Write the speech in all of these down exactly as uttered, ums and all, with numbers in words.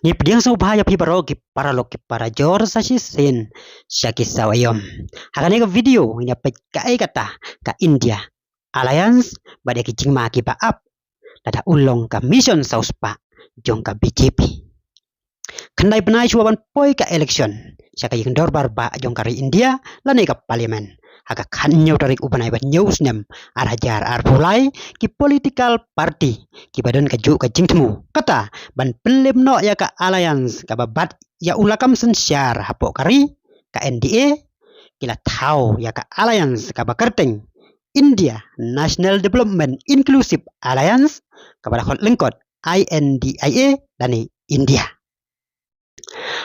Ngi pdiang sngewbha ïa phi baroh ki paralok ki parajor sa shisien sha ki saw aïom. Ha kane ka video ngin ïa peit kaei kata ka India Alliance bad ïa ki jingma kiba ap lada u long ka mission saw spah jong ka B J P. Khyndai bnai shuwa ban poi ka election sha ka ïing dorbar bah jong ka ri India lane ka parliament. Ha ka khathynñiew tarik u bnai ba hynñiew u snem ar hajar arphew lai, ki political party kiba don kajuh ka jingthmu kata ban pynlip noh ïa ka alliance kaba bat ïa u lakam synshar hapoh ka ri, ka N D A, ki la thaw ïa ka alliance kaba kyrteng India National Development Inclusive Alliance, kaba la khot lyngkot I N D I A lane India.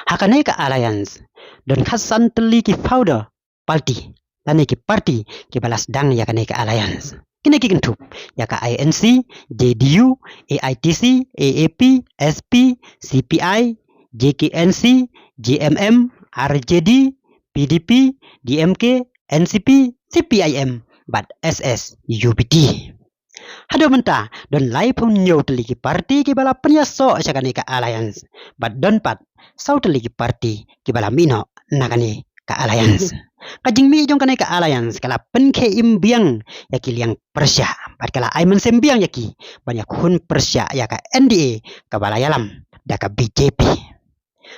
Ha kane ka alliance don khatsan tylli ki founder party lane ki party kiba la sdang ïa kane ka alliance. Kine ki kynthup ïa ka I N C, J D U, A I T C, A A P, S P, C P I, J K N C, J M M, R J D, P D P, D M K, N C P, C P I M bad S S U P D. Haduh mynta don laiphew hynñiew tylli ki party kiba la pynïasoh sha kane ka alliance bad don pat saw tylli ki party kiba la mih noh na kane ka alliance. Ka jingmih jong kane ka alliance ka la pynkhie im biang ïa ki liang pyrshah bad ka la ai mynsiem biang ïa ki ban ïakhun pyrshah ïa ka N D A kaba la ïalam da ka B J P.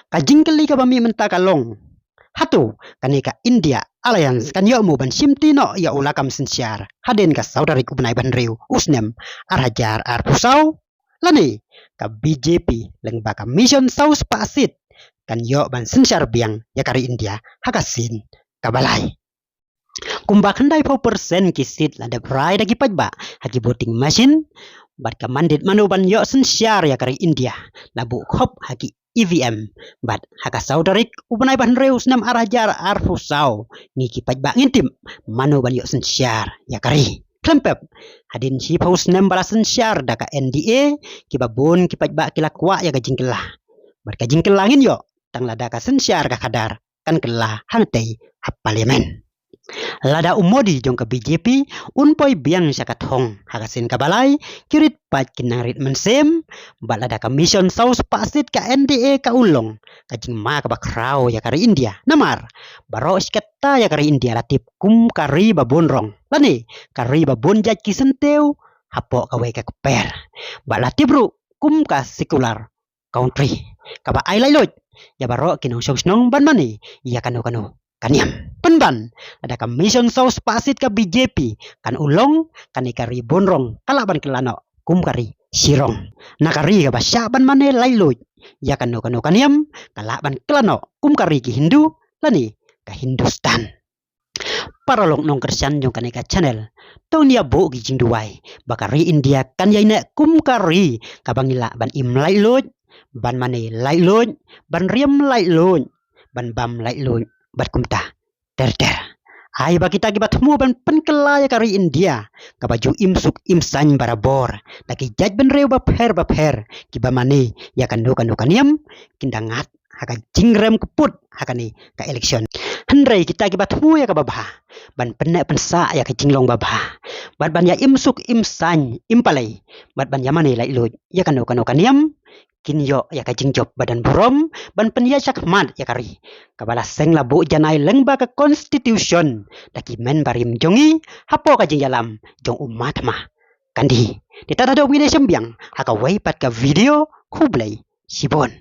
Ka jingkylli kaba mih mynta ka long, hato kane ka India Alliance kan ïoh mo ban shimti noh ïa u lakam synshar hadien ka saw tarik u bnai ba hynriew u snem ar hajar arphew saw? Lane ka B J P lyngba ka mission saw spah seat kan ïoh ban synshar biang ïa ka ri India ha ka sien kaba lai? Kumba khyndaiphew percent ki seat la dep rai da ki paidbah ha ki voting machine bad ka mandate mano ban ïoh synshar ïa ka ri India la buh khop ha ki E V M bad ha ka saw tarik u bnai ba hynriew u snem ar hajar arphew saw ngi ki paidbah ngin tip mano ban ïoh synshar ïa ka ri. Khlem pep hadien shiphew snem ba la synshar da ka N D A, kiba bun ki paidbah ki la kwah ïa ka jingkylla bad ka jingkylla ngin ïoh tang lada ka synshar ka khadar kan kylla hangtei ha parliament. Lada u Modi jong ka B J P un poi biang sha ka thong ha ka sien kaba lai, ki rit paid kin nang rit mynsiem bad lada ka mission saw spah seat ka N D A ka u long ka jingma kaba khraw ïa ka ri India. Namar baroh shi katta ïa ka ri India la tip kum ka ri ba bun rong lane ka ri ba bun jait ki syntiew hapoh kawei ka kper bad la tip ruh kum ka secular country kaba ai laitluid ïa baroh ki nongshong shnong ban mane ïa kano kano ka niam. Pynban lada ka mission saw spah seat ka B J P kan u long, kane ka ri bun rong ka lah ban kylla noh kum ka ri shirong. Na ka ri kaba shah ban mane laitluid ïa kano kano ka niam ka lah ban kylla noh kum ka ri ki Hindu lane ka Hindustan. Paralok nongkyrshan jong kane ka channel, to ngin ïa buh ki jingduwai ba ka ri India kan ïai neh kum ka ri kaba ngi lah ban im laitluid, ban mane laitluid, ban riam laitluid, ban bam laitluid bad kumta ter ter. Ai ba kita kiba thmu ban pynkylla ïa ka ri India kaba ju im suk im saiñ barabor da ki jaitbynriew bapher bapher kiba mane ïa kano kano ka niam kin da ngat ha ka jingrem kput ha kane ka election. Hynrei kita kiba thmu ïa kaba bha ban pynneh pynsah ïa ka jinglong babha bad ban ïa im suk im saiñ im palei bad ban ïa mane laitluid ïa kano kano ka niam kin ïoh ïa ka jingjop ba don burom ban pynïaid shakhmat ïa ka ri kaba la seng la buh janai lyngba ka constitution da ki hynmen barim jong ngi hapoh ka jingïalam jong u Mahatma Gandhi. Te tad haduh ba ngin ïashem biang ha kawei pat ka video, khublei shibun.